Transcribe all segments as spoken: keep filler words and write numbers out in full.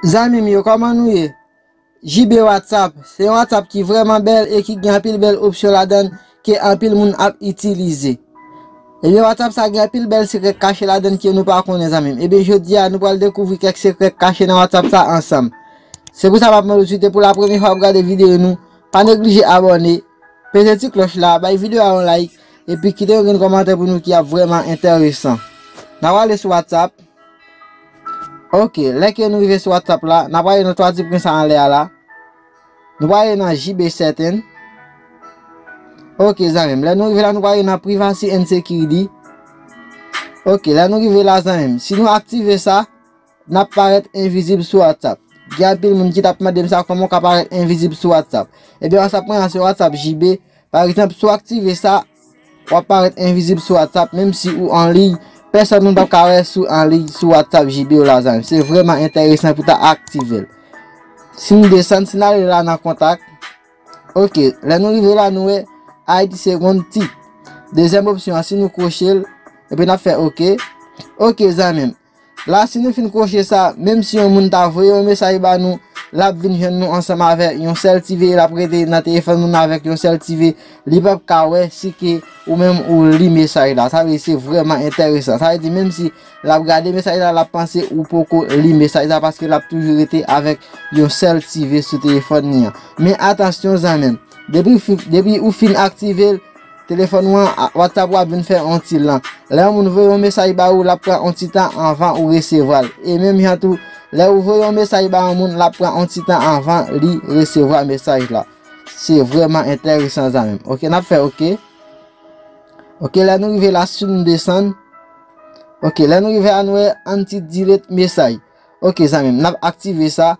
Zanmi m yo, kòman nou ye? J B WhatsApp, se yon WhatsApp ki vrèman bèl e ki gen anpil bèl opsyon ladan l ke anpil moun ap itilize. Ebyen, WhatsApp sa gen anpil bèl sekrè kache ladan l ke nou pa konnen, zanmi m. Ebyen, jodi a, nou pral dekouvri kèk sekrè kache nan WhatsApp sa ansanm. Se pou sa m ap mande w si w te pou la premye fwa ap gade videyo nou, pa neglije abòne, peze ti klòch la, bay videyo a yon like, epi kite yon grenn kòmantè pou nou ki ap vrèman enteresan. N a prale sou WhatsApp. Ok, lè ke nou rive sou WhatsApp la, n a prale nan twa ti pwen sa anlè a la. Nou prale nan J B setting. Ok, zanmi m, lè nou rive la, nou prale nan Privacy and Security. Ok, lè nou rive la, zanmi m, si nou aktive sa, n ap parèt envizib sou WhatsApp. Gen anpil moun ki t ap mande m sa, kòman w ka parèt envizib sou WhatsApp? Ebyen, WhatsApp mwen an se WhatsApp J B. Pa egzanp, si w aktive sa, w ap parèt envizib sou WhatsApp, menm si ou an liy, pèsonn moun p ap ka wè si w an liy sou WhatsApp J B w la, zanmi. Se vrèman enteresan pou ta aktive l. Si n desann, si n ale la nan kontak, ok, lè nou rive la, nou wè hide second tick. Dezyèm opsyon an, si nou kwoche l, epi n ap fè ok. Ok, zanmi m. La, si nou fin kwoche sa, menm si yon moun ta voye yon mesaj ba nou, l ap vin jwenn nou ansanm avèk yon sèl ti V, l ap rete nan telefòn moun avèk yon sèl ti V, li p ap ka wè si ke ou menm ou li mesaj la. Sa vle di se vrèman enteresan. Sa vle di menm si l ap gade mesaj la, l ap panse ou poko li mesaj la paske l ap toujou rete avèk yon sèl ti V sou telefòn li an. Men atansyon, zanmi m, depi, depi ou fin aktive l, telefòn ou an, a, WhatsApp ou ap vin fè yon ti lan. Lè yon moun voye yon mesaj ba ou, l ap pran yon ti tan anvan ou resevwa l. E menm jan tou, lè ou voye yon mesaj ba yon moun, l ap pran yon ti tan anvan li resevwa mesaj la. Se vrèman enteresan, zanmi m. Ok, n ap fè ok. Ok, lè nou rive la, si nou desann. Ok, lè nou rive la, nou wè anti-delete mesaj. Ok, zanmi m, n ap aktive sa.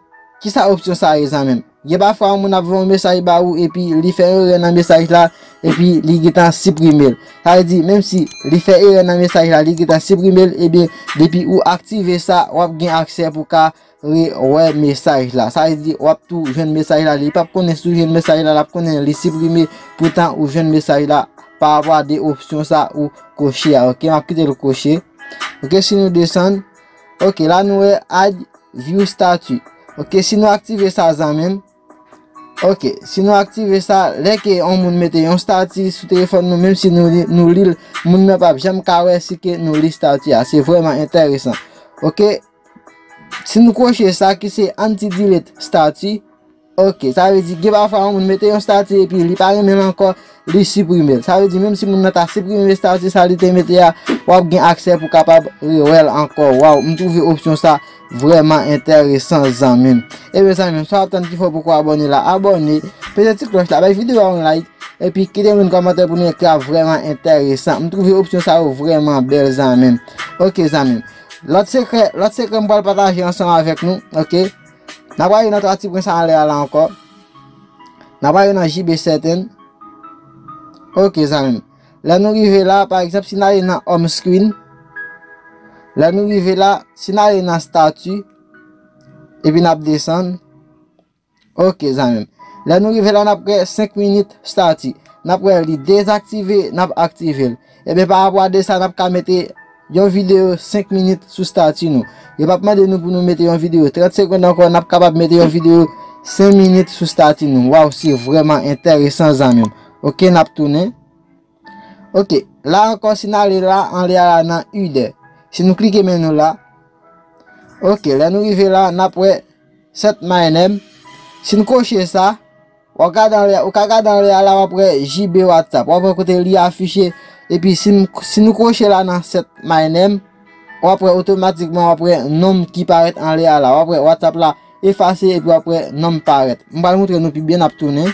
Kisa opsyon sa ye, zanmi m? Gen pafwa yon moun ap voye yon mesaj ba ou, epi li fè erè nan mesaj la, epi li gentan siprime l. Sa vle di, menm si li fè erè nan mesaj la, li gentan siprime l, ebyen, depi ou aktive sa, w ap gen aksè pou ka rewè mesaj la. Sa vle di, w ap tou jwenn mesaj la, li p ap konnen si w jwenn mesaj la, l ap konnen li siprime, poutan ou jwenn mesaj la, pa rapò a de opsyon sa ou koche a, ok? M ap kite l koche. Ok, si nou desann, ok, la nou wè add view status. Ok, si nou aktive sa, zanmi m. Ok, si nou aktive sa, lè ke yon moun mete yon stati sou telefòn nou, menm si nou li, nou li l, moun nan p ap janm ka wè si ke nou li stati a. Se vrèman enteresan. Ok, si nou kwoche sa ki se anti-delete stati, ok, sa vle di gen pafwa yon moun mete yon stati epi li pa renmen l ankò, li siprime l. Sa vle di menm si moun nan ta siprime stati sa li te mete a, w ap gen aksè pou kapab rewè l ankò. Waw, m twouve opsyon sa vrèman enteresan, zanmi m. Ebyen, zanmi m, sa w ap tann ki fè w poko abòne la, abòne, peze ti klòch la, bay videyo a yon like, epi kite yon kòmantè pou nou, ki ap vrèman enteresan. M twouve opsyon sa yo vrèman bèl, zanmi m. Ok, zanmi m. Lòt sekrè, lòt sekrè m pral pataje ansanm avèk nou, ok? N a prale nan twa ti pwen sa anlè a la ankò. N a prale nan J B setting. Ok, zanmi m. Lè nou rive la, pa egzanp, si n ale nan home screen, lè nou rive la, si n ale nan stati, epi n ap desann. Ok, zanmi m. Lè nou rive la, n ap wè senk minit stati. N ap wè li dezaktive, n ap aktive l. Ebyen, pa rapò a de sa, n ap ka mete yon videyo senk minit sou stati nou. Yo p ap mande nou pou nou mete yon videyo trant segonn ankò, n ap kapab mete yon videyo senk minit sou stati nou. Waw, se vrèman enteresan, zanmi m. Ok, n ap tounen. Ok, la ankò, si n ale la, anlè a la nan Other. Si nou klike men nou la. Ok, lè nou rive la, n ap wè Set My Name. Si n kwoche sa, w ap gade anlè, ou ka gade anlè a la, w ap wè J B WhatsApp. W ap wè kote li afiche. Epi si n, si nou kwoche la nan Set My Name, w ap wè otomatikman, w ap wè non m ki parèt anlè a la. W ap wè WhatsApp la efase epi w ap wè non m parèt. M pral montre nou pi byen, n ap tounen.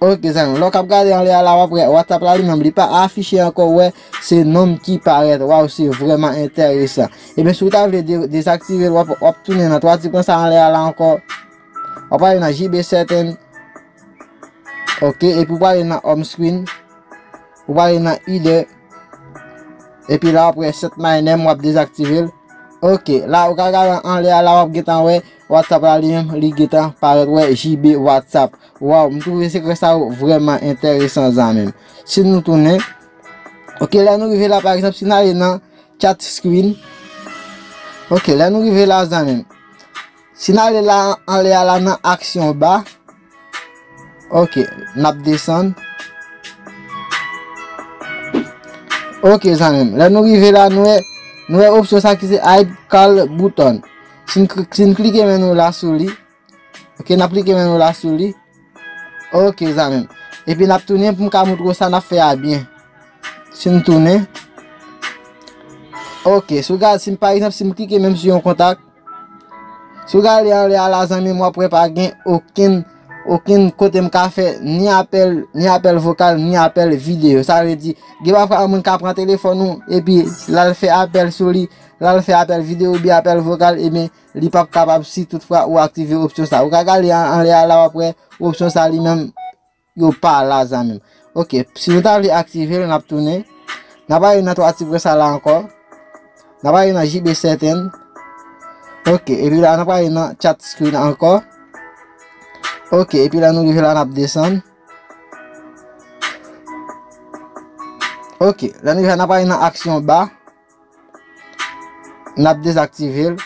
Ok, zanmi, lè w k ap gade anlè a la, w ap wè WhatsApp la li menm, li pa afiche ankò, w wè, se non m ki parèt. Waw, se vrèman enteresan. Ebyen, si w ta vle de-, dezaktive l, w ap, w ap tounen nan twa ti pwen sa anlè a la ankò. W ap ale nan J B setting. Ok, epi w prale nan home screen. Ou prale nan Other. Epi la, w ap wè Set My Name, w ap dezaktive l. Ok, la, ou ka gade anlè a la, w ap gentan wè WhatsApp la li menm, li gentan parèt, wè, J B WhatsApp. Waw, m twouve sekrè sa yo vrèman enteresan, zanmi m. Si nou tounen, ok, lè nou rive la, pa egzanp, si n ale nan chat screen, Ok, lè nou rive la, zanmi m. Si n ale la, anlè a la, nan aksyon ba. Ok, n ap desann. Ok, zanmi m. Lè nou rive la, nou wè, nou wè opsyon sa ki se Hide Call Button. Si n, si n klike men nou la sou li. Ok, n ap klike men nou la sou li. Ok, zanmi m. Epi n ap tounen pou m ka montre w sa n ap fè a byen. Si n tounen. Ok, si w gade, si m, pa egzanp, si m klike menm sou yon kontak, si w gade anlè a la, zanmi m, w ap wè pa gen okenn, okenn kote m ka fè ni apèl, ni apèl vokal, ni apèl videyo. Sa vle di, gen pafwa yon moun ka pran telefòn ou, epi l al fè apèl sou li, l al fè apèl videyo oubyen apèl vokal, ebyen, li p ap kapab si toutfwa ou aktive opsyon sa. Ou ka gade an, anlè a la, w ap wè opsyon sa li menm, yo pa la, zanmi m. Ok, si nou ta vle aktive l, n ap tounen. N ap ale nan twa ti pwen sa la ankò. N ap ale nan J B Setting. Ok, epi la, n ap ale nan Chat Screen ankò. Ok, epi la, nou rive la, n ap desann. Ok, lè nou rive la, n ap ale nan aksyon ba. N ap dezaktive l.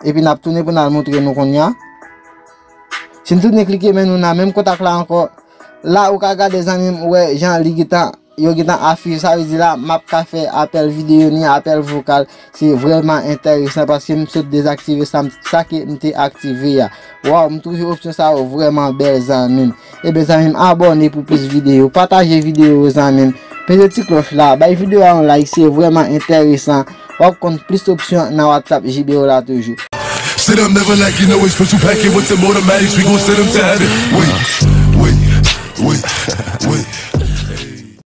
Epi n ap tounen pou n al montre nou kounye a. Si n tounen klike men nou nan menm kontak la ankò. La ou ka gade, zanmi m, ou wè jan li gentan, yo gentan afich, sa vle di la m ap ka fè apèl videyo ni apèl vokal. Se vrèman enteresan paske m sot dezaktive sa, sa ke m te aktive a. Waw, m twouve opsyon sa yo vrèman bèl, zanmi m. Ebyen, zanmi m, abòne pou plis videyo, pataje videyo yo, zanmi m. Peze ti klòch la, bay videyo a yon like, se vrèman enteresan. W ap konn plis opsyon nan WhatsApp J B O la toujou. Sit up, never like you know it's special packet with some automatics. We gon' send them to heaven. Wait.